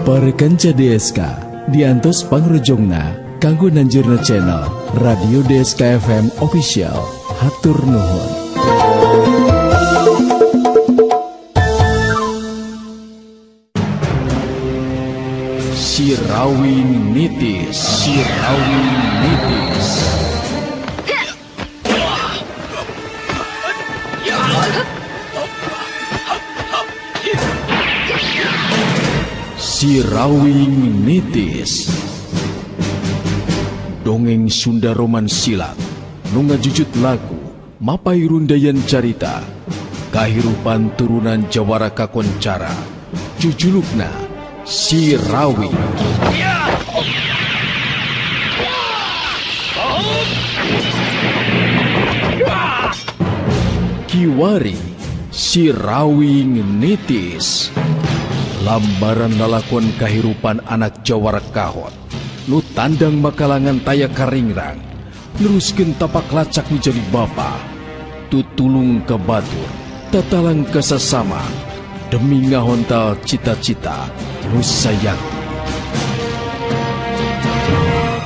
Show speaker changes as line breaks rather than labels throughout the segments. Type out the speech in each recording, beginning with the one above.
Para kanca DSK diantos pangrojongna kanggo nanjurna channel Radio DSK FM Official. Hatur nuhun. Sirawing Nitis, Sirawing Nitis. Sirawing Nitis. Dongeng Sunda Roman Silat nu ngajujut lagu mapay rundayan carita kahirupan turunan jawara kakoncara jujulukna Sirawing. Kiwari Sirawing Nitis. Lambaran lalakon kahirupan anak jawara kahot nu tandang makalangan taya karingrang neruskeun tapak lacak menjadi bapa tutulung ke batur tatalang ke sesama demi ngahontal cita-cita nu sayakti.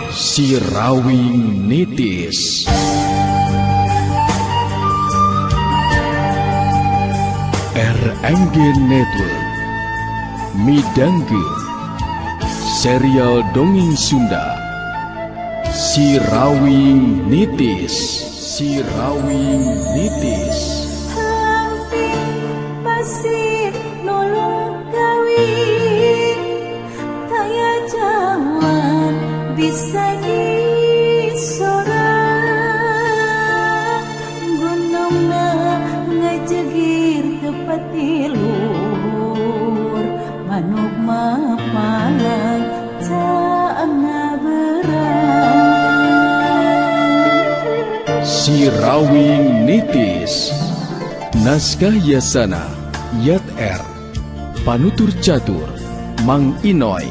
Sirawing Nitis. RMG Network midangkeun serial dongeng Sunda Sirawing Nitis. Sirawing Nitis.
Hampir pasir nolong kawin taya jalan bisa disorang gunungna ngajegir tepati luhur manuk mapalang caangna berang.
Sirawing Nitis. Naskah Yasana Yat R. Panutur Catur Mang Inoy.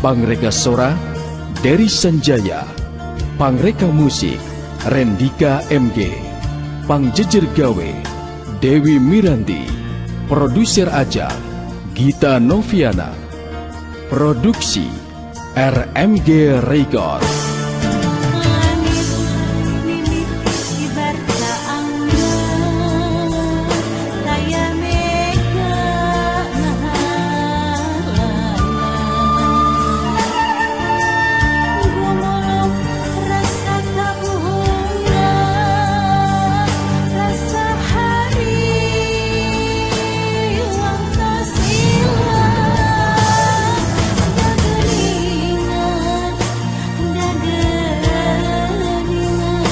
Pangreka Sora Dery Sanjaya. Pangreka Musik Rendika MG. Pangjejer Gawe Dewi Miranti. Produser Ajang Gita Noviana. Produksi RMG Record.
Langit mimiti kibar caangna taya mega ngahalangan gumulung rasa kabuhungan rasa hari tos ilang dageringan dageringan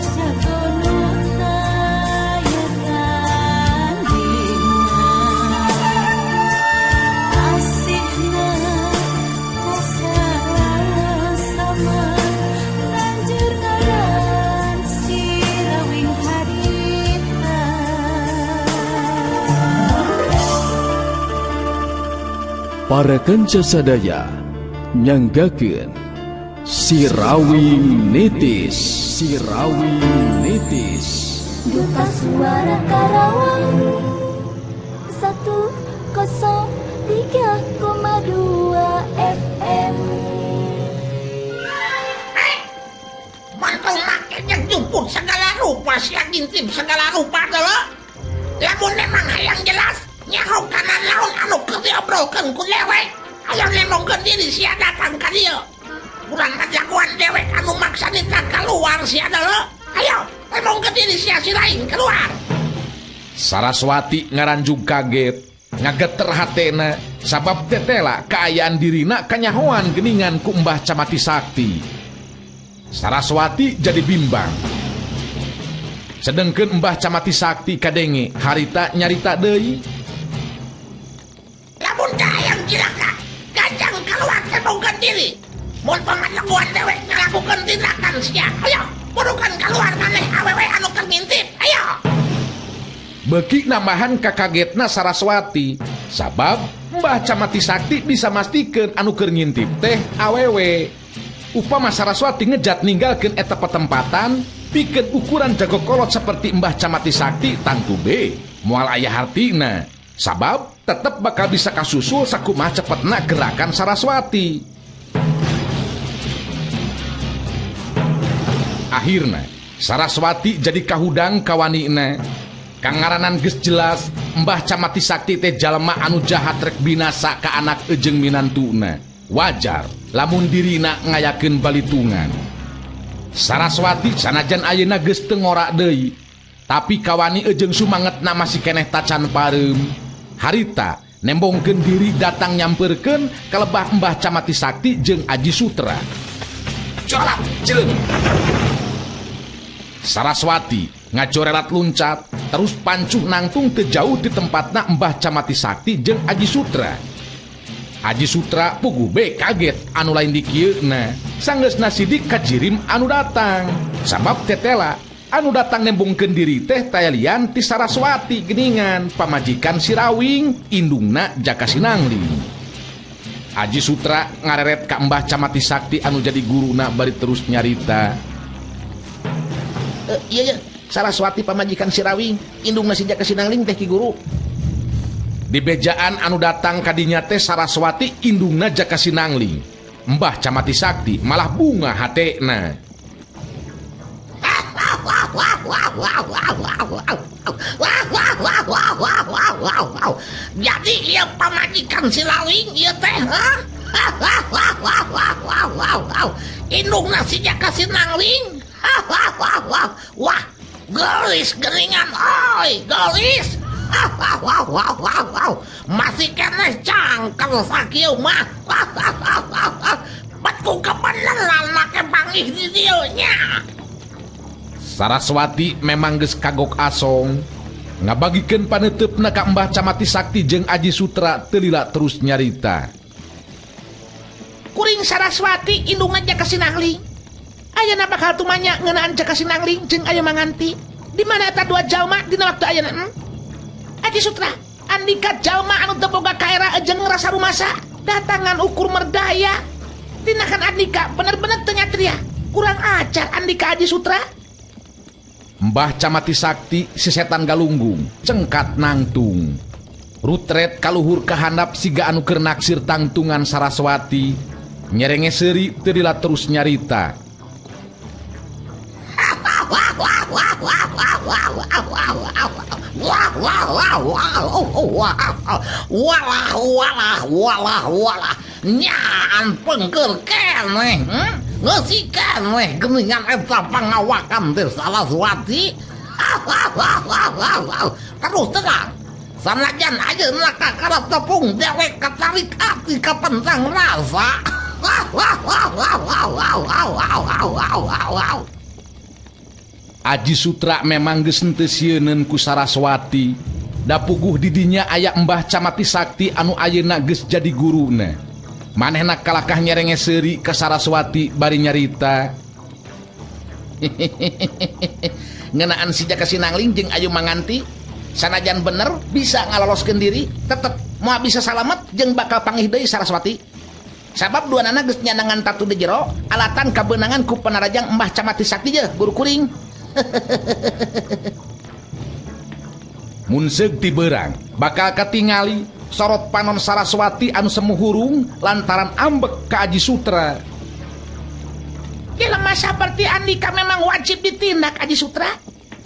jago nu taya tandingan asihna kasasama lanjur ngaran Sirawing harita.
Para kanca sadaya nyanggakeun Sirawing Nitis. Sirawing Nitis.
Duta Suara Karawang 103,2 FM.
Mantau makanya jemput segala rupa sia ngintip segala rupa dulu. Lamun memang hayang jelas nyaho kana naon anu keur diobrolkeun ku dewek. Hayang nembongkeun diri sia datang ka dieu. Urang ngajagoan dewek anu maksa nita keluar sia dulu. Ayo, tembongkeun diri sia si lain keluar.
Saraswati ngaranjug kaget, ngageter hatena sabab tetela kaayaan dirina kanyahoan geningan ku Mbah Camati Sakti. Saraswati jadi bimbang. Sedengkeun Mbah Camati Sakti kadenge harita nyarita deui.
Lamun hayang cilaka, gajang keluar tembongkeun diri. Mun pangajagoan dewek ngalakukeun tindakan sia. Ayo, burukan keluar maneh awewe anu keur ngintip. Ayo.
Beuki nambahan kakagetna Saraswati sabab Mbah Camati Sakti bisa mastikeun anu keur ngintip teh awewe. Upama Saraswati ngejat ninggalkeun eta petempatan pikeun ukuran jago kolot seperti Mbah Camati Sakti tangtu be moal aya hartina sabab tetep bakal bisa kasusul sakumaha cepetna gerakan Saraswati. Akhirna Saraswati jadi kahudang kawanina. Kangaranan geus jelas Mbah Camati Sakti teh jalma anu jahat rek binasa ka anak ejeng minantuna. Wajar lamun dirina ngayakeun balitungan. Saraswati sanajan ayeuna geus teu ngora deui, tapi kawani ejeng sumangetna masih keneh tacan pareum. Harita nembongkeun diri datang nyamperkeun ka lebah Mbah Camati Sakti jeung Aji Sutra. Colap jeleung. Saraswati ngajorelat luncat terus pancuh nangtung teu jauh di tempatna Mbah Camati Sakti jeung Aji Sutra. Aji Sutra puguh be kaget anu lain dikieuna. Sanggeusna sidik kajirim anu datang. Sabab tetela anu datang nembongkeun diri teh tayalian ti Saraswati geuningan pamajikan Sirawing indungna Jaka Sinangling. Aji Sutra ngareret ka Mbah Camati Sakti anu jadi guruna bari terus nyarita.
Iya Saraswati pamajikan Sirawing indungna si Jaka Sinangling teh ki guru.
Di bejaan anu datang kadinya teh Saraswati indungna Jaka Sinangling. Mbah Camati Sakti malah bunga hatena.
Jadi ieu pamajikan Sirawing ieu teh ha? Indungna si Jaka Sinangling. Wah, gelis geringan oi, gelis. Masih keneh cangkel sakieu mah. Bat ku kebeneran make pangih di dieu nya.
Saraswati memang geus kagok asong. Ngabagikeun paneuteup ka Mbah Camati Sakti jeung Aji Sutra teu lila terus nyarita.
Kuring Saraswati indungna Jaka Sinangling. Ayeuna bakal tumanya ngeunaan Jaka Sinangling jeung Ayu Manganti. Di mana eta dua jalma dina waktu ayeuna? Aji Sutra, andika jalma anu teu boga kaera jeung ngrasa rumasa, datangan ukur merdaya. Tindakan andika bener-bener teu nyatria. Kurang ajar andika Aji Sutra.
Mbah Camati Sakti si setan galunggung, cengkat nangtung. Rutret kaluhur kahandap siga anu keur naksir tangtungan Saraswati. Nyerenge seuri teu lila terus nyarita.
Walah walah walah walah nyaan pengker keneh ngeusi keneh geuningan eta pangawakan teh Saraswati. Terus terang sanajan ayeuna kakara tepung dewek katarik ati kapentang rasa.
Aji Sutra memang geus henteu sieuneun ku Saraswati. Da puguh didinya aya Mbah Camati Sakti anu ayeuna geus jadi guruna. Manehna kalakah nyerenge seuri ka Saraswati bari nyarita.
Ngeunaan si Jaka Sinangling jeung Ayu Manganti sanajan bener bisa ngaloloskeun diri tetep moal bisa salamet jeung bakal pangih deui Saraswati. Sabab duanana geus nyanangan tatu di jero alatan kabeunangan ku panarajang Mbah Camati Sakti je guru kuring.
Mun seug ti beurang bakal katingali sorot panon Saraswati anu semu hurung lantaran ambek ka Aji Sutra.
Jelema saperti andika memang wajib ditindak Aji Sutra.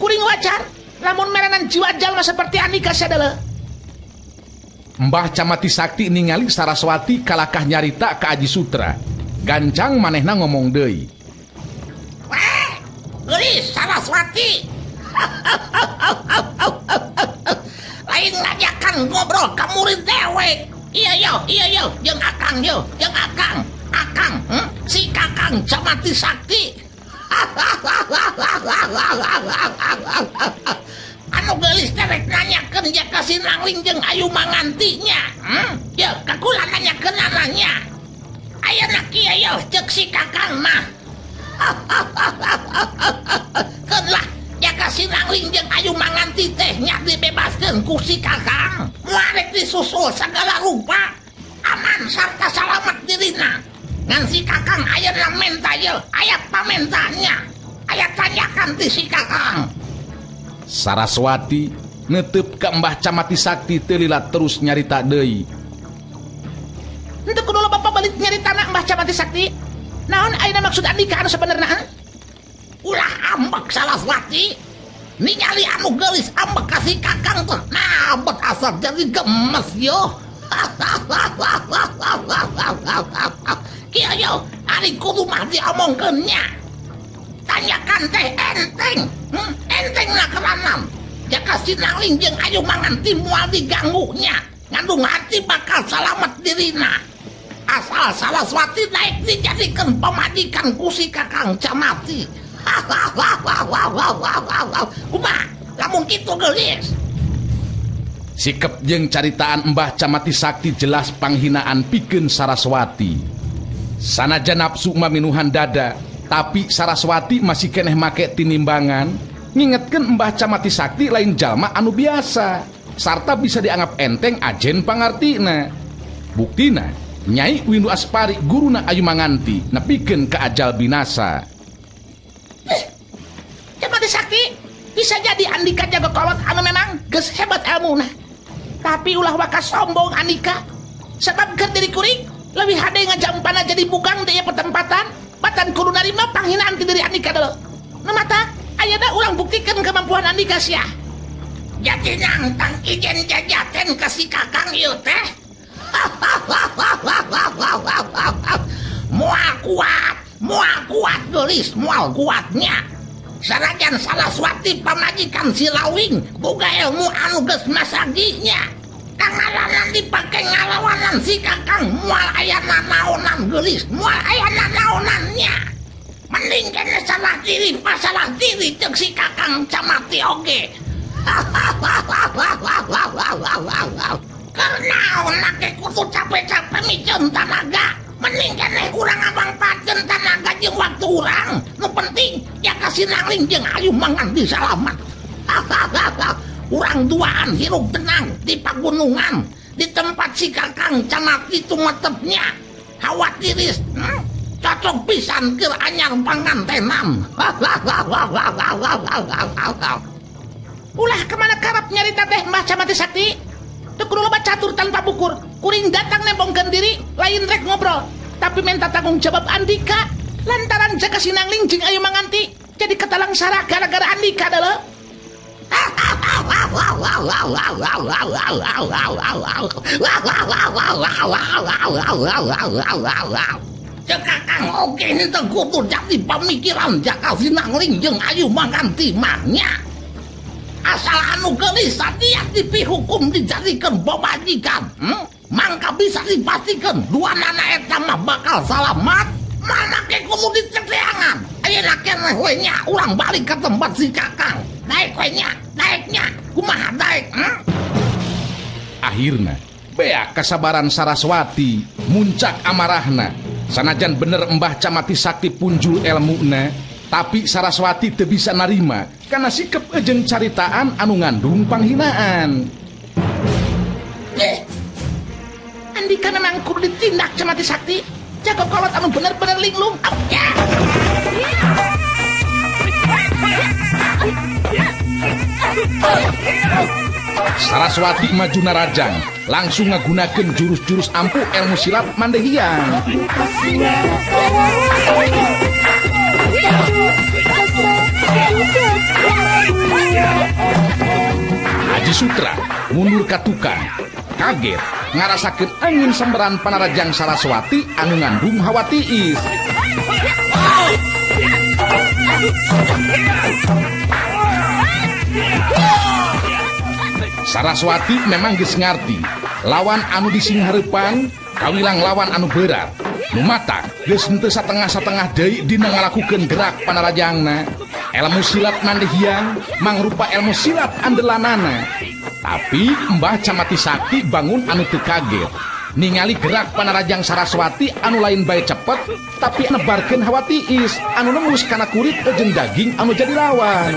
Kuring wajar lamun merenan jiwa jalma seperti andika sadala.
Mbah Camati Sakti ningali Saraswati kalakah nyarita ka Aji Sutra. Gancang manehna ngomong deui.
Weh, geulis Saraswati. Lain ngajakan ngobrol ka murid dewek. Iya yo, jeung akang yo, jeung akang. Akang, si Kakang Camati Sakti. Anu geulis dewek nanyakeun Jaka Sinangling jeung Ayu Mangantinya. Yo, kakula nanyakeun anaknya. Ayeuna kieu yo ceuk si Kakang mah. Keun lah Jaka Sinangling jeung Ayu Manganti teh nya dibebaskeun ku si Kakang. Moal rek disusul sagala rupa. Aman sarta salamet dirina. Ngan si Kakang ayeuna menta ye, aya pamentanya. Aya tanyakan ti si Kakang.
Saraswati Netep ka Mbah Camati Sakti teu lila terus nyarita deui.
Henteu kudu loba pabelit nyaritana Mbah Camati Sakti. Naon ayeuna maksud Andika anu sabenerna? Ulah ambek Saraswati. Ningali anu geulis ambek ka si Kakang teh. Nah, bet asal jadi gemes yo. Kieu yo, ari kudu mah diomongkeun nya. Tanyakan teh enteng. Enteng na keranam. Jaka Sinangling jeung Ayu Manganti moal diganggu nya. Ngandung hati bakal salamet dirina. Asal Saraswati naik dijadikeun pamajikan ku si Kakang Camati. Kumaha? Lamun kitu geulis.
Sikep jeung caritaan Mbah Camati Sakti jelas panghinaan pikeun Saraswati. Sanajan nafsu maminuhan dada, tapi Saraswati masih keneh make tinimbangan, ngingetkeun Mbah Camati Sakti lain jalma anu biasa, sarta bisa dianggap enteng ajen pangartina. Buktina, Nyai Windu Aspari guruna Ayu Manganti nepikeun ka ajal binasa.
Camati Sakti bisa jadi Andika jago kolot anu memang geus hebat ilmuna. Tapi ulah waka sombong Andika. Sebab keur diri kuring leuwih hade ngajampana jadi bugang deui pertempatan, batan kudu narima panghinaan ti diri Andika deuleu. Nu mata ayeuna urang buktikeun kemampuan Andika sia. Jadi nangtang ijen jajaten ka si Kakang ieu teh. Moal kuat geulis, moal kuatnya. Sanajan Saraswati pamajikan si Lawing boga ilmu anu geus masaginya. Kangalanan dipake ngalawanan si Kakang moal aya nanaonan geulis, moal aya nanaonannya. Mending kene salah diri, pasalah diri ceuk si Kakang Camati oge. Karena ke kudu capek-capek miceun tanaga. Mending keneh urang ngabangpakeun tanaga jeung waktu urang. Nu penting Jaka Sinangling jeung Ayu Manganti salamat. Urang duaan hirup tenang di pagunungan, di tempat si Kakang Camati tumetepnya. Hawa tiris, cocok pisan keur anyar pangantenan. Ulah kemana karep nyarita teh Mbah Camati Sakti? Teu kudu loba catur tanpa bukur. Kuring datang nembongkeun diri, lain rek ngobrol, tapi minta tanggung jawab Andika. Lantaran Jaka Sinangling jeung Ayu Manganti jadi ketalang sarah gara-gara Andika deuleu. Cek Kakang oge henteu kudu jadi pamikiran Jaka Sinangling jeung Ayu Manganti mah nya. Asal anu geulis sadia dipihukum dijadikeun pamajikan, mangka bisa dipastikan dua nana eta mah bakal salamat. Mana ke kudu diceteangan. Ayeuna keneh we nya urang balik ke tempat si Kakang. Naik we nya, naiknya kumaha daek?
Akhirna beak kasabaran Saraswati muncak amarahna. Sanajan bener Mbah Camati Sakti punjul elmuna, tapi Saraswati teu bisa narima karena sikep jeung caritaan anu ngandung panghinaan.
Andika memang kudu ditindak Camati Sakti. Jago kolot anu bener-bener linglung.
Saraswati maju narajang, langsung ngagunakeun jurus-jurus ampuh ilmu silat Mandehiang. Haji Sutra mundur ka tukang, kaget ngarasakeun angin sambaran panarajang Saraswati anu ngandung hawa tiis. Saraswati memang geus ngarti lawan anu disinghareupan kawilang lawan anu berat. Nu matak geus henteu satengah-satengah deui dina ngalakukeun gerak panarajangna. Ilmu silat Mandehiang mangrupa ilmu silat andelanana. Tapi Mbah Camati Sakti bangun anu teu kaget ningali gerak panarajang Saraswati anu lain bae cepet tapi nebarkeun hawa tiis anu nembus kana kulit jeung daging anu jadi lawan.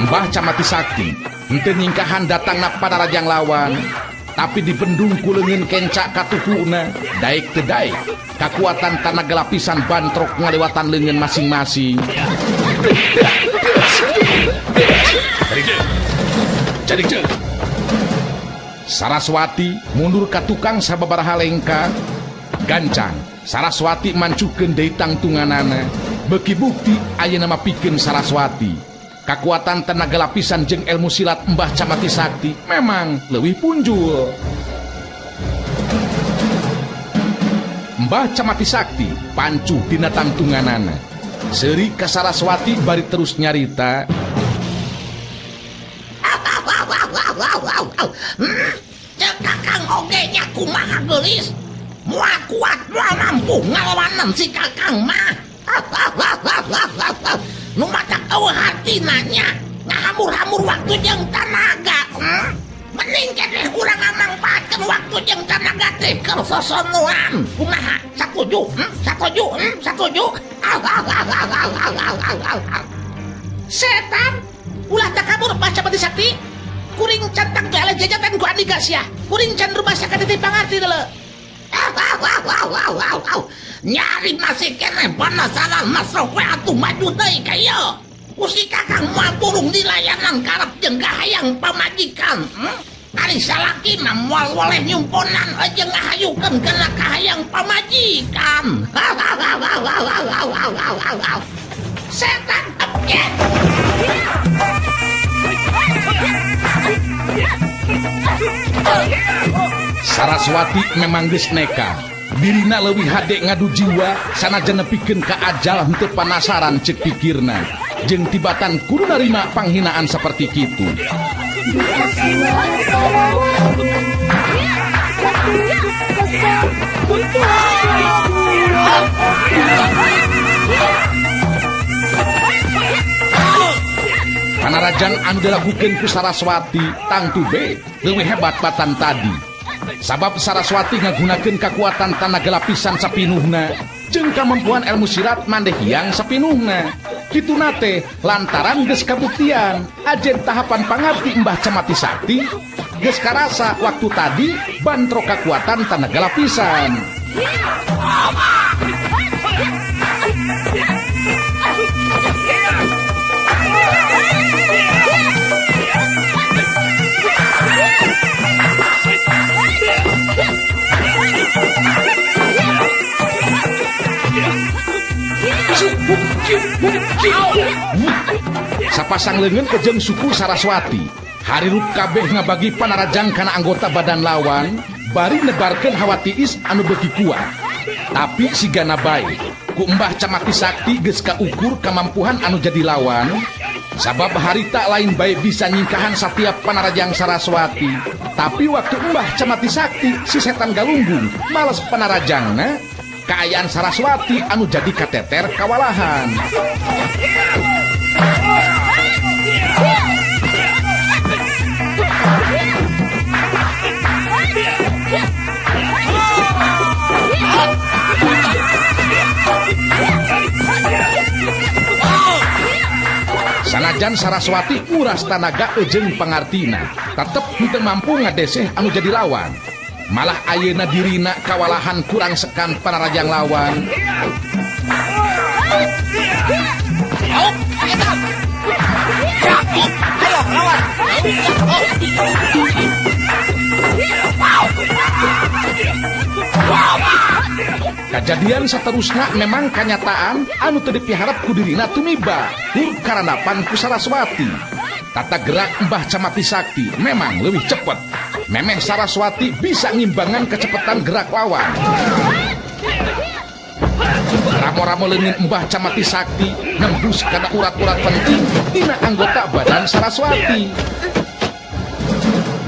Mbah Camati Sakti henteu nyingkahan datangna panarajang lawan. Tapi dibendung ku leungeun kenca katuhuna, daek teu daek. Kakuatan tanaga lapisan bantrok ngalewatan leungeun masing-masing. Saraswati mundur ka tukang sababaraha lengka. Gancang Saraswati mancuhkeun deui tangtunganana. Beuki bukti ayeuna mah pikeun Saraswati. Kakuatan tenaga lapisan jeung ilmu silat Mbah Camati Sakti memang leuwih punjul. Mbah Camati Sakti pancuh dina tangtunganana. Seuri ka Saraswati bari terus nyarita.
Cek kakang oge nya kumaha geulis. Moal kuat moal mampu ngalawanan si kakang mah. Nu matak eueuh hatina nya ngahamur-hamur waktu jeung tanaga. Mending keneh urang ngamangpaatkeun waktu jeung tanaga teh keur sosonuan. Kumaha? Satuju? Satuju? Satuju? Setan ulah takabur Mbah Camati Sakti. Kuring cantang teh ale jajatan ku Andika sia. Kuring can rumasa ka titip pangarti deuleu. Nyari masih keneh penasaran masroh we atuh maju deui ka ieu. Ku si kakang moal burung di layanan karep jeung kahayang pamajikan. Ari salaki mah moal woleh nyumponan jeung ngahayukeun kana kahayang pamajikan. Setan objek.
Saraswati memang geus neka. Dirina leuwih hade ngadu jiwa sanajan nepikeun ka ajal henteu panasaran ceuk pikirna. Jeung tibatan kudu narima panghinaan saperti kitu. Panarajang anu dilakukeun ku Saraswati tangtu be leuwih hebat batan tadi. Sabab Saraswati ngagunakeun kakuatan tanaga lapisan sapinuhna jeung kamampuan ilmu silat mandeh hiang sapinuhna. Kituna teh lantaran geus kabuktian ajen tahapan pangarti Mbah Camati Sakti geus karasa waktu tadi bantrok kakuatan tanaga lapisan. Sapasang leungeun kejeng suku Saraswati. Harirup kabeh ngabagi panarajang kana anggota badan lawan, bari nebarkeun hawa tiis anu beuki kuat. Tapi sigana bae, ku Mbah Camati Sakti geus kaukur kamampuhan anu jadi lawan. Sabab harita lain bae bisa nyingkahan satiap panarajang Saraswati. Tapi waktu Mbah Camati Sakti si setan galunggung males panarajangna, kaayaan Saraswati anu jadi kateter kawalahan. Sanajan Saraswati nguras tanaga eujeung pangartina, tetep henteu mampu ngadeseh anu jadi lawan. Malah ayeuna dirina kawalahan kurang sekan panarajang lawan. Kajadian saterusna memang kanyataan anu teu dipiharep ku dirina tumiba hur karanapan ku Saraswati. Tata gerak Mbah Camati Sakti memang leuwih cepet. Memeh Saraswati bisa ngimbangan kecepatan gerak lawan. Ramo-ramo leungeun Mbah Camati Sakti nembus kana urat-urat penting dina anggota badan Saraswati.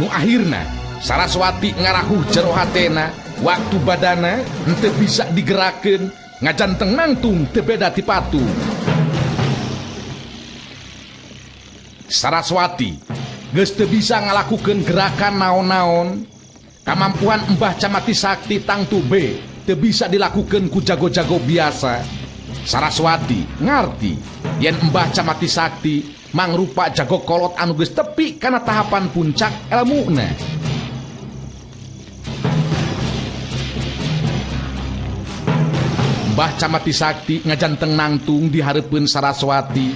Nu akhirna Saraswati ngarahuh jero hatena, waktu badana henteu bisa digerakkeun, ngajanteng nangtung teu beda ti patung. Saraswati geus teu bisa ngalakukeun gerakan naon-naon. Kamampuan Mbah Camati Sakti tangtu be teu bisa dilakukeun ku jago-jago biasa. Saraswati ngarti yen Mbah Camati Sakti mangrupa jago kolot anu geus tepi kana tahapan puncak elmuna. Mbah Camati Sakti ngajanteng nangtung di hareupeun Saraswati.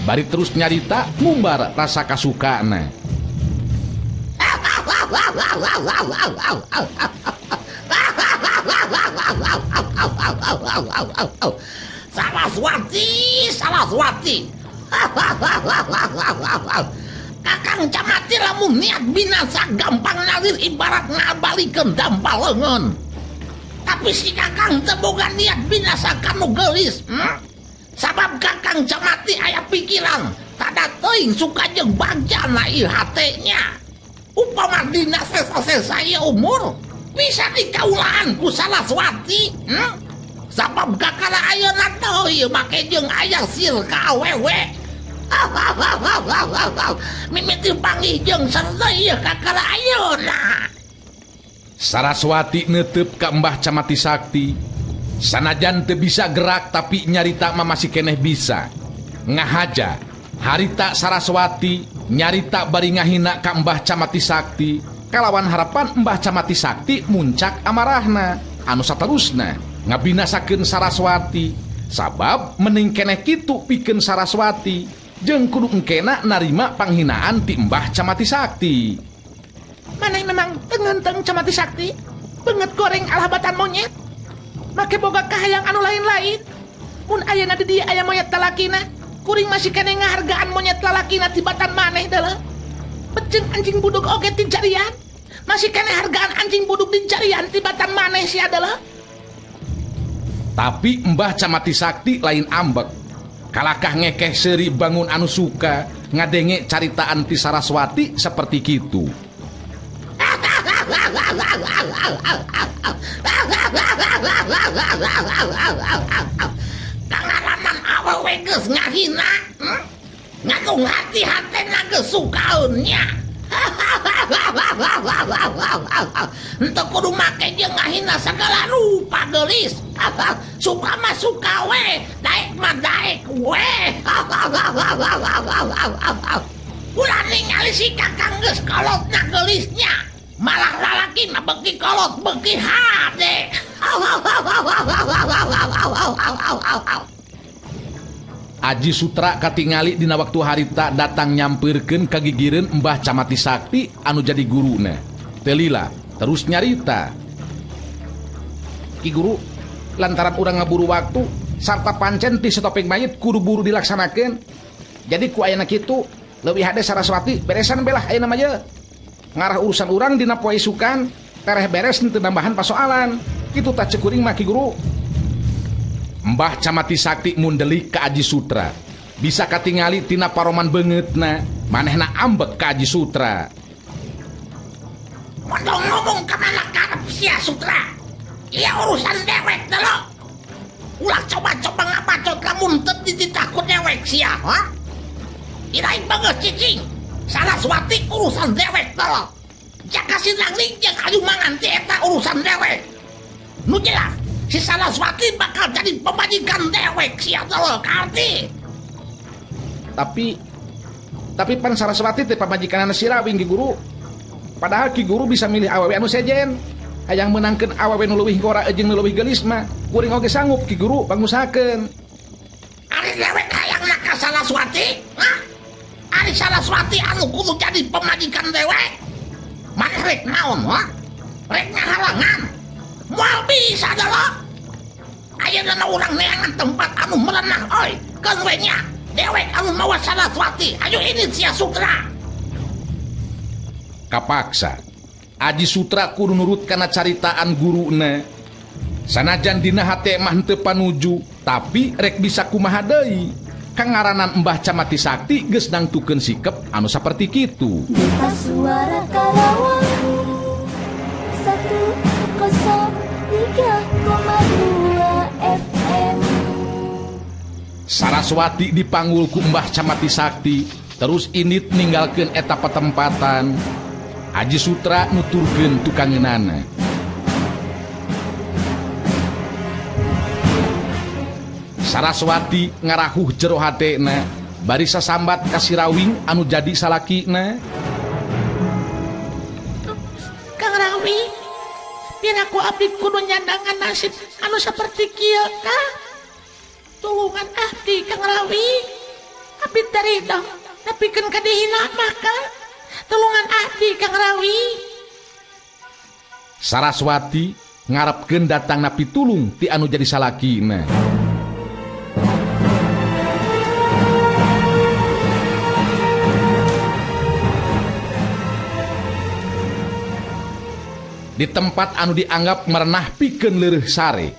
Bari terus nyarita ngumbar rasa kasukana.
Saraswati, Saraswati. Kakang Camati lamun niat binasa gampang nalir ibarat ngabalikeun dampal leungeun. Tapi si Kakang teu boga niat binasa kanu geulis. Sabab Kakang Camati aya pikiran tada teuing suka jeung bagjana ieu hatenya. Upama dina sesa-sesa ieu umur bisa dikaulaan ku Saraswati. Sabab kakara ayeuna teh ieu make jeung aya sir ka awewe. Mimiti panggih jeung sarta ieu kakara ayeuna.
Saraswati netep ka Mbah Camati Sakti. Sanajan teu bisa gerak tapi nyarita mah masih keneh bisa. Ngahaja harita Saraswati nyarita bari ngahina ka Mbah Camati Sakti kalawan harapan Mbah Camati Sakti muncak amarahna anu saterusna ngabinasakeun Saraswati. Sabab mending keneh kitu pikeun Saraswati jeung kudu engkena narima panghinaan ti Mbah Camati Sakti.
Maneh memang tengenteng Camati Sakti, beungeut goreng alhabatan monyet. Make boga kahayang anu lain-lain. Mun ayeuna di dieu aya monyet lalakina, kuring masih keneh ngahargaan monyet lalakina tibatan maneh deuleu. Beceung anjing buduk oge ti jarian. Masih keneh hargaan anjing buduk di jarian tibatan maneh sia deuleu.
Tapi Mbah Camati Sakti lain ambek. Kalakah ngekeh seuri bangun anu suka ngadenge caritaan ti Saraswati seperti kitu.
Kangaranan awewe geus ngahina, ngagung hati hatena geus sukaeun nya. Henteu kudu make jeung ngahina sagala rupa geulis. Suka mah suka we, daek mah daek we. Ulah ningali si Kakang geus kolotna geulisnya. Malah lalaki mah beuki kolot beuki hade.
Aji Sutra katingali dina waktu harita datang nyampeurkeun ka gigireun Mbah Camati Sakti anu jadi guruna. Teu lila terus nyarita. Ki guru, lantaran urang ngaburu waktu sarta pancen ti setopeng mayit kudu buru dilaksanakeun. Jadi ku ayana kitu leuwih hade Saraswati beresan belah ayeuna mah ye. Ngarah urusan urang dina poe isukan tereh beres henteu nambahan pasoalan. Kitu tah ceuk kuring mah Ki Guru. Mbah Camati Sakti mundelik ka Aji Sutra. Bisa katingali tina paroman beungeutna, manehna ambek ka Aji Sutra.
Mun ngomong ka mana karep sia Sutra. Ieu urusan dewek deuleu. Ulah coba-coba ngabacot lamun teu dititah ku dewek sia, ha? Iraing beungeut cicing. Saraswati urusan dewek deuleu. Jaka sinangling jeung ayu mangan ti eta urusan dewek. Nu jelas si Saraswati bakal jadi pemajikan dewek sia deuleu karti.
Tapi pan Saraswati teh pamajikanana si Rawing Ki Guru. Padahal Ki Guru bisa milih awewe anu sejen. Hayang meunangkeun awewe nu leuwih ngora jeung nu leuwih geulis mah kuring oge sanggup Ki Guru pangusahakeun.
Ari dewek hayangna ka Saraswati? Hah? Ari Saraswati anu kudu jadi pemajikan dewek? Maneh rek naon, ha? Rek ngahalangan? Moal bisa deuleu. Ayeuna urang neangan tempat anu merenah euy. Keun we nya. Dewek anu mawa Saraswati, ayo ini sia Sutra.
Kapaksa Aji Sutra kudu nurut kana caritaan guruna. Sanajan dina hate mah henteu panuju, tapi rek bisa kumaha deui. Kangaranan Mbah Camati Sakti geus nangtukeun sikep anu saperti kitu.
Duta Suara Karawang 103,2 FM.
Saraswati dipanggul ku Mbah Camati Sakti, terus init ninggalkeun eta patempatan. Aji Sutra nuturkeun tukangeunana. Saraswati ngarahuh jero hatena, bari sasambat ka si Rawing anu jadi salakina.
Kang Rawing, Piraku abdi kudu nyandangan nasib anu saperti kieu Kang. Tulungan abdi Kang Rawi. Abdi teh ridho nepikeun ka dihina mah Kang. Tulungan abdi Kang Rawi.
Saraswati ngarepkeun datangna pitulung ti anu jadi salakina. Di tempat anu dianggap merenah pikeun leureuh sare,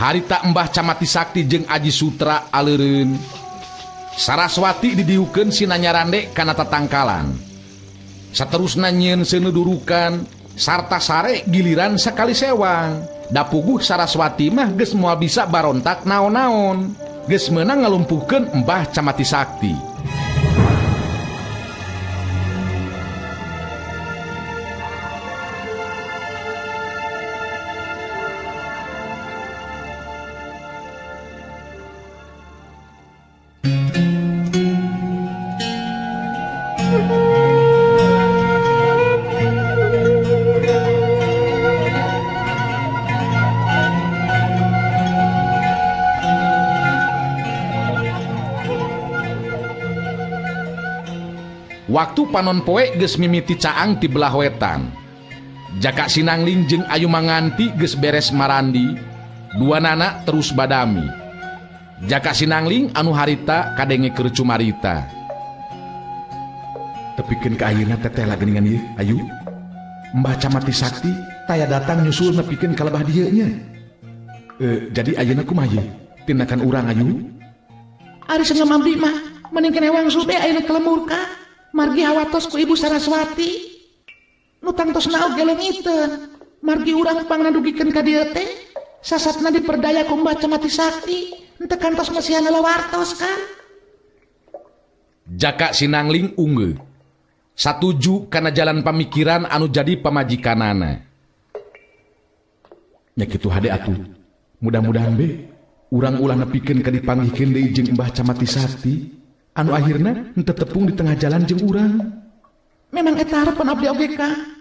harita Mbah Camati Sakti jeung Aji Sutra aleureun. Saraswati didiukeun sina nyarande kana tatangkalan. Saterusna nyieun seuneu durukan sarta sare giliran sakali sewang. Da puguh Saraswati mah geus moal bisa barontak naon-naon. Geus meunang ngalumpuhkeun Mbah Camati Sakti. Waktu panon poe geus mimiti caang ti belah wetan. Jaka Sinangling jeung Ayu Manganti geus beres marandi, dua nana terus badami. Jaka Sinangling anu harita kadenge keur cumarita. Tepikeun ka ayeuna teteh lageningan ieu, Ayu. Mbah Camati Sakti taya datang nyusul nepikeun ka lebah dieu nya. Jadi ayeuna kumaha ieu? Tindakan urang Ayu?
Ari sengem abdi mah mending keneh wangsul be ayeuna ka lemur ka. Margi hawatos ku Ibu Saraswati. Nu tangtosna oge leungiteun. Margi urang pangnadugikeun ka dieu teh sasatna diperdaya ku Mbah Camati Sakti. Henteu kantos masihan wartos kan.
Jaka Sinangling unggeu. Satuju kana jalan pamikiran anu jadi pamajikanana. Nya kitu hade atuh. Mudah-mudahan be urang ulah nepikeun ka dipanggihkeun deui jeung Mbah Camati Sakti. Anu akhirna henteu tepung di tengah jalan jeung urang.
Memang eta harapan abdi oge Kang.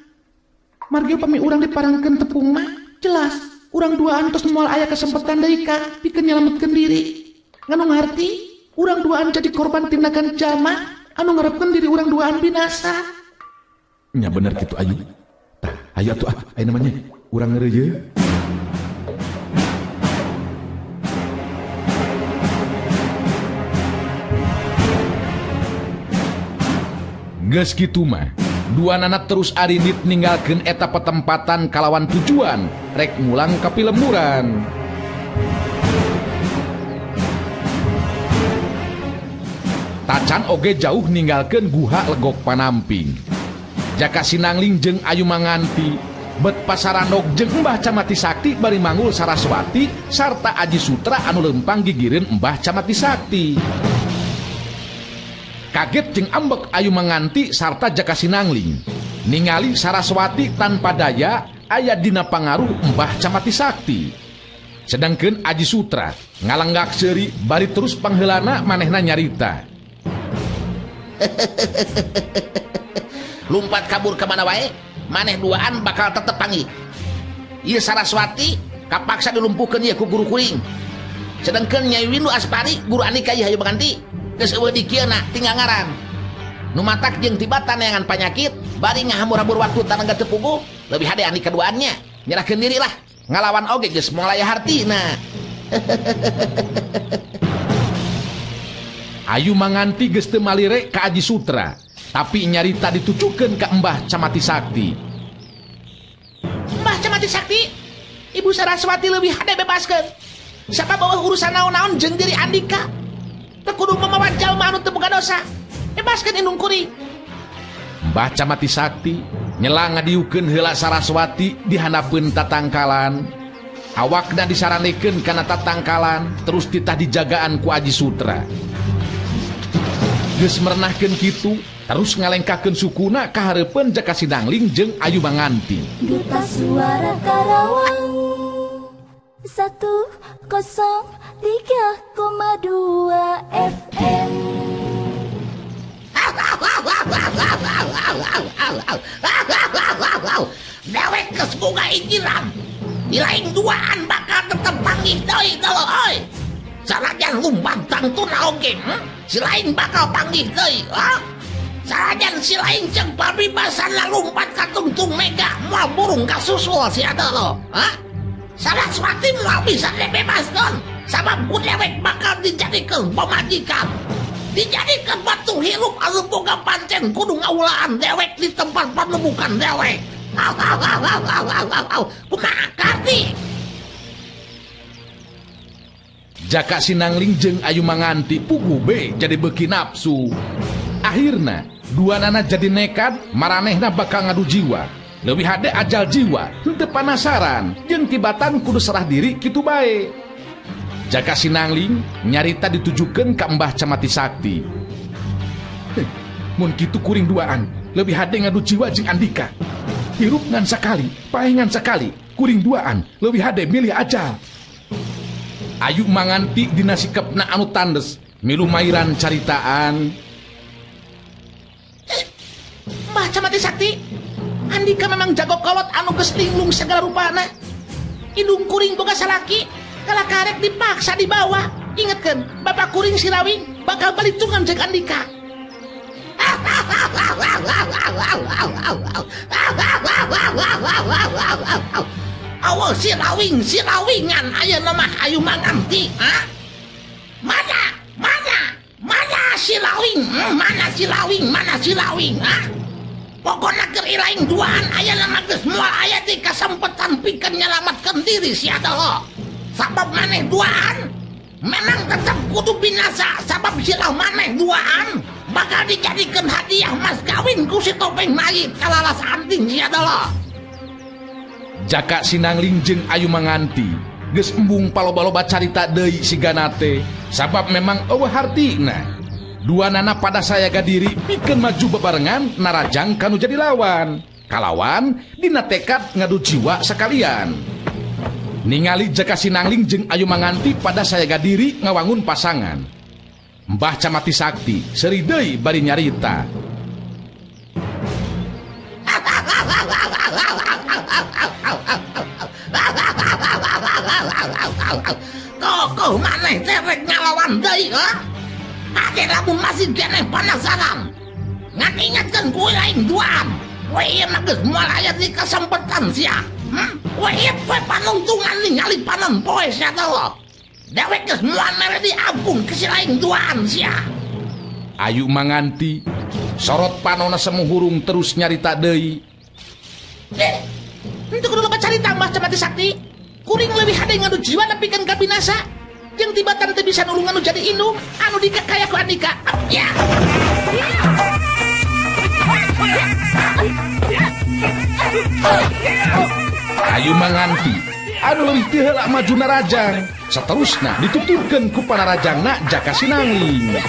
Margi upami urang diparangkeun tepung mah jelas urang duaan tos moal aya kesempatan deui Kang pikeun nyalametkeun diri. Nganu ngarti urang duaan jadi korban tindakan jalma anu ngarepkeun diri urang duaan binasa.
Nya bener kitu Ayu. Tah, ayo atuh ah, aya namanya urang ngeureuyeuh. Geus kitu mah, dua nana terus arindit ninggalkeun eta petempatan kalawan tujuan rek mulang ka pilemburan. Tacan oge jauh ninggalkeun guha Legok Panamping. Jaka Sinangling jeung Ayu Manganti bet pasarandog jeung Mbah Camati Sakti bari manggul Saraswati sarta Aji Sutra anu lempang gigireun Mbah Camati Sakti. Kaget jeung ambek Ayu Manganti sarta Jaka Sinangling ningali Saraswati tanpa daya aya dina pangaruh Mbah Camati Sakti. Sedangkeun Aji Sutra ngalenggak seuri bari terus pangheulana manehna nyarita.
Lumpat kabur ka mana wae, maneh duaan bakal tetep panggih. Ieu Saraswati kapaksa dilumpuhkeun ieu ku guru kuring. Sedangkeun Nyai Windu Aspari guru Andika ieu Ayu Manganti geus eueuh dikieuna tinggal ngaran. Nu matak jeung tibatan neangan panyakit bari ngahambur-hambur waktu tanaga teu puguh, leuwih hade Andika duaannya nyerahkeun diri lah. Ngalawan oge geus moal aya hartina.
Ayu Manganti geus teu malire ka Aji Sutra, tapi nyarita ditujukeun ka Mbah Camati Sakti.
Mbah Camati Sakti, Ibu Saraswati leuwih hade bebaskeun. Sabab eueuh urusan naon-naon jeung diri Andika. Teu kudu mamawa jalma anu teu boga dosa. Bebaskeun indung kuring.
Mbah Camati Sakti nyela ngadiukeun heula Saraswati di handapeun tatangkalan. Awakna disaranekeun kana tatangkalan terus titah dijagaan ku Aji Sutra. Geus merenahkeun kitu terus ngalengkahkeun sukuna ka hareupeun Jaka Sinangling jeung Ayu Manganti.
Duta Suara Karawang 103,2 FM.
Dewek geus boga injiran. Ilaing duaan bakal tetep panggih deui dolo euy. Sanajan lumpat tangtuna oge, si lain bakal panggih deui, ha? Sanajan si lain jeung pabibasan lalumpat ka tungtung mega moal burung kasusul si dolo, ha? Saraswati moal bisa dibebaskeun sabab ku dewek bakal dijadikeun pamajikan. Dijadikeun batu hirup anu boga pancen kudu ngaulaan dewek di tempat panemukan dewek. Au au au au au au au au. Kumaha karti?
Jaka Sinangling jeung Ayu Manganti puguh be jadi beuki nafsu. Akhirna dua nana jadi nekat maranehna bakal ngadu jiwa. Leuwih hade ajal jiwa henteu panasaran jeung tibatan kudu serah diri kitu bae. Jaka Sinangling nyarita ditujukeun ka Mbah Camati Sakti. Mun kitu kuring duaan leuwih hade ngadu jiwa jeung Andika. Hirup ngan sakali, paeh ngan sakali, kuring duaan leuwih hade milih ajal. Ayu Manganti dina sikepna anu tandes milu mairan caritaan.
Mbah Camati Sakti, Andika memang jago kolot anu geus linglung segala rupana. Indung kuring boga salaki, kala karek dipaksa dibawa. Ingetkeun, bapak kuring si Rawing bakal balitungan jeung Andika. Awal si Rawing, si Rawingan ayeuna mah Ayu Manganti, ha? Mana? Mana? Mana si Rawing? Mana si Rawing? Mana si Rawing, ha? Pokona keur ilaing duaan ayeuna mah geus moal aya di kasempetan pikeun nyalametkeun diri sia dolo. Sabab maneh duaan memang tetep kudu binasa sabab sirah maneh duaan bakal dijadikeun hadiah mas kawin ku si topeng mayit kalalas anting sia dolo.
Jaka Sinangling jeung Ayu Manganti geus embung paloba-loba carita deui sigana teh sabab memang eueuh hartina. Dua nana pada sayaga diri pikeun maju bebarengan narajang kanu jadi lawan. Kalawan dina tekad ngadu jiwa sekalian. Ningali Jaka Sinangling jeung Ayu Manganti pada sayaga diri ngawangun pasangan. Mbah Camati Sakti seuri deui bari nyarita.
Kokoh maneh teh rek ngalawan deui, ha? Ade lamun masih keneh panasaran. Ngan ingatkeun ku lain duaan. We ieu mah geus moal aya di kasempetan sia. We ieu poe panungtungan ningali panon poe sia teh. Dewek geus moal mere diampun ke si lain duaan sia.
Ayu Manganti sorot panona semu hurung terus nyarita deui.
Henteu kudu loba carita Mbah Camati Sakti. Kuring leuwih hade ngadu jiwa nepikeun ka binasa. Jeung tibatan teu bisa nulungan nu jadi indung anu dikakaya ku Andika. Ya.
Ayu Manganti anu leuwih teu heula maju narajang. Saterusna dituturkeun ku panarajangna Jaka Sinangling.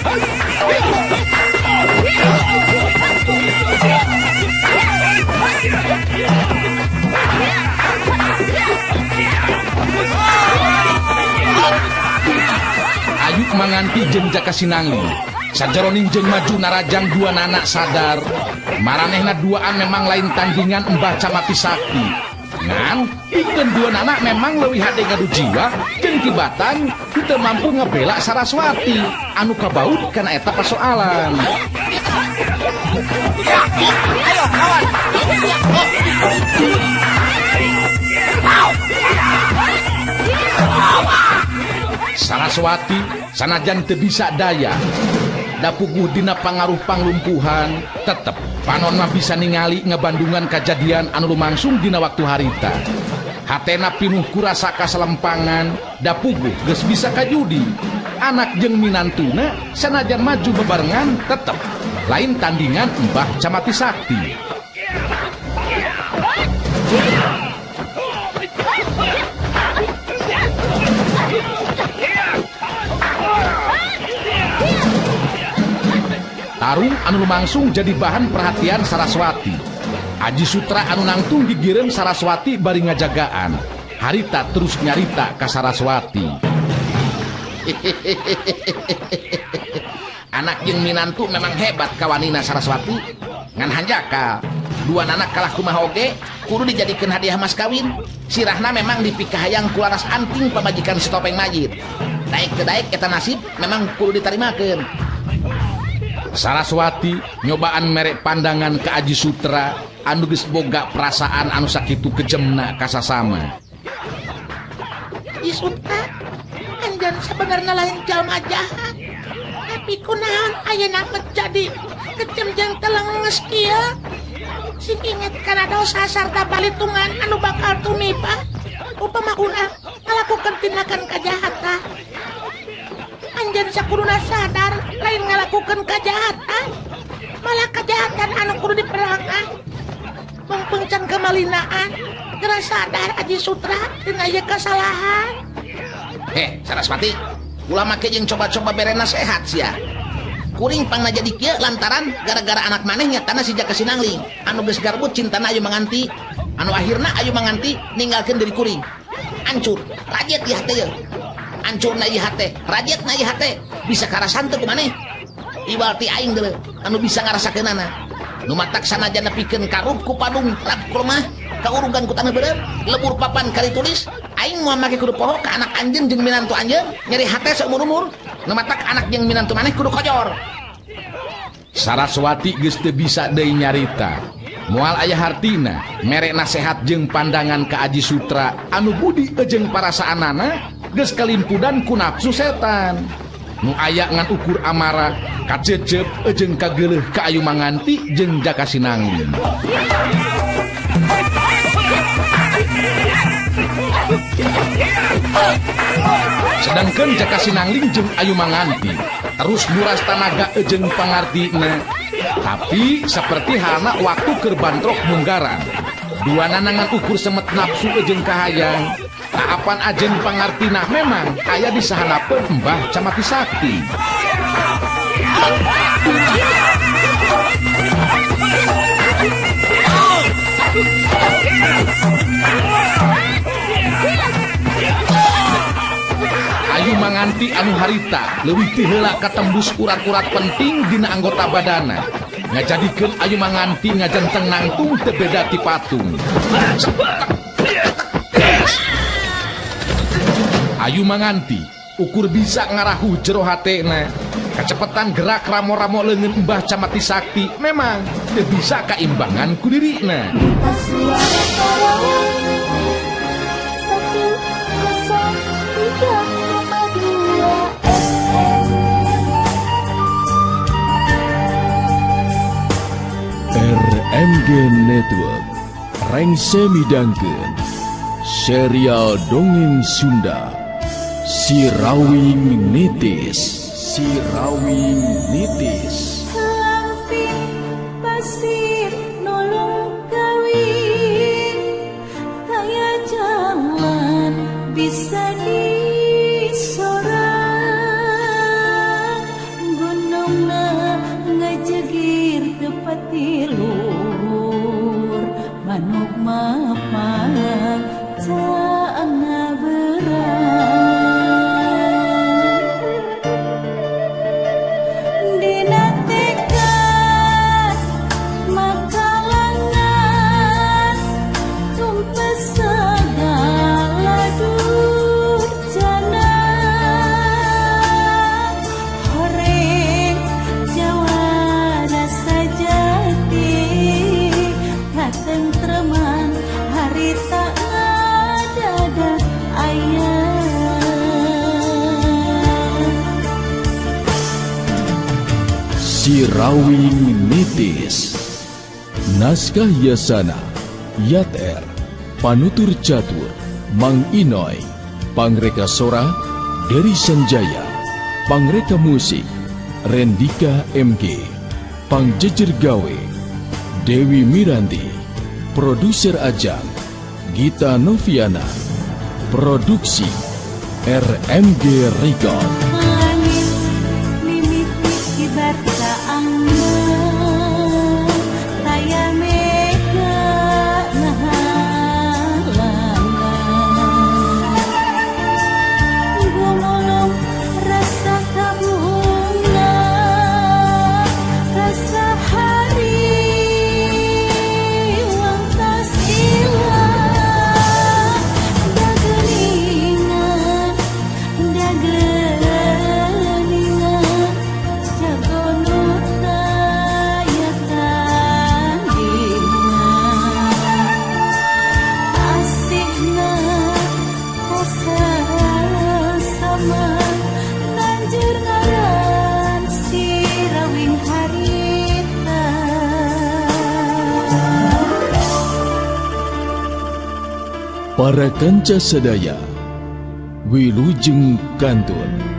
Ayu Manganti jeung Jaka Sinangling sajeroning jeung maju narajang dua nana sadar maranehna duaan memang lain tandingan Mbah Camati Sakti. Ngan pikeun dua nana memang leuwih hade ngadu jiwa jeung tibatan teu mampu ngebela Saraswati anu kabaut kana eta pasoalan.
Ayo lawan.
Saraswati sanajan teu bisa daya da puguh dina pangaruh panglumpuhan tetep panon mah bisa ningali ngebandungan kajadian anu lumangsung dina waktu harita. Hatena pinuh kurasa kaselempangan da puguh geus bisa kajudi. Anak jeung minantuna sanajan maju bebarengan tetep lain tandingan Mbah Camati Sakti. Tarung anu lumangsung jadi bahan perhatian Saraswati. Aji Sutra anu nangtung gigireun Saraswati bari ngajagaan. Harita terus nyarita ka Saraswati. Anak jeung minantu memang hebat kawanina Saraswati. Ngan hanjakal, dua nanak kalah kumaha oge,
Kudu dijadikeun hadiah mas kawin. Sirahna memang dipikahayang ku Laras Anting pamajikan si Topeng Majid. Daek teu daek eta nasib memang kudu ditarimakeun.
Saraswati nyobaan merek pandangan ke Aji Sutra anu geus boga perasaan anu sakitu kejemna kasasama.
Aji Sutra, anjeun sabenerna lain jalma jahat. Tapi kunaon ayeuna menjadi kejem jeung telenges kieu? Sing inget kana dosa sarta balitungan anu bakal tumiba upama urang ngalakukeun tindakan kajahatan. Anjeun sakuduna sadar lain ngalakukeun kajahatan, malah kajahatan anu kudu diperangan. Mengpeng can kemalinaan, geura sadar Aji Sutra dina ieu kasalahan.
Saraswati, ulah make jeung coba-coba bere nasehat sia.
Kuring pangna jadi kieu lantaran gara-gara anak maneh nyatana si Jaka Sinangling anu geus garbut cintana Ayu Manganti, anu akhirna Ayu Manganti ninggalkeun diri kuring. Hancur, rajet ieu hate ieu. Hancurna ieu hate, rajetna ieu hate, bisa karasan teu ku maneh. Iwal ti aing deuleu anu bisa ngarasakeunana. Nu matak sanajan nepikeun karup ku padung rap ku lemah, kaurugan ku taneuh beureum, lebur papan kali tulis, aing moal make kudu poho ka anak anjeun jeung minantu anjeun, nyeri hate saumur-umur. Nu matak anak jeung minantu maneh kudu kojor.
Saraswati geus teu bisa deui nyarita. Moal aya hartina mere nasehat jeung pandangan ka Aji Sutra anu budi jeung parasaanana geus kalimpudan ku nafsu setan. Nu aya ngan ukur amara kacecep jeung kageuleuh ka Ayu Manganti jeung Jaka Sinangling. Sedangkan Jaka Sinangling jeung Ayu Manganti terus nguras tanaga jeung pangartina. Tapi seperti halna waktu keur bantrok munggaran, dua nanangan ukur semet nafsu jeung kahayang. Tahapan ajen pangartina memang aya di sahanapeun Mbah Camati Sakti. Ayu Manganti anu harita leuwih ti heula katembus urat-urat penting dina anggota badana. Ngajadikeun Ayu Manganti ngajenteng nangtung teu beda ti patung. Ayu Manganti ukur bisa ngarahu jero hatena. Kacepetan gerak ramo-ramo leungeun Mbah Camati Sakti memang teu bisa kaimbangan ku dirina.
Suara Karawang 103,2 FM.
RMG Network rengse midangkeun serial dongeng Sunda Sirawing Nitis. Sirawing Nitis.
Lamping pasir nolong kawin, kaya jalan bisa disorang, gunungna ngajegir tepati luhur, manuk mapang caangna berang. Dina tekad makalangan tumpes segala durjana, horeng jawara sajati katentreman harita ngadada aya.
Sirawing Nitis. Naskah Yasana, Yat R, Panutur Catur, Mang Inoy, Pangreka Sora, Dery Sanjaya, Pangreka Musik, Rendika MG, Pangjejer Gawe, Dewi Miranti, Produser Ajang, Gita Noviana, Produksi RMG Record.
Langit mimiti kibar kaangan, taya mega ngahalangan, gumulung rasa kabungan, rasa hari wang tas ilang.
Para kanca sadaya, wilujeng kantun.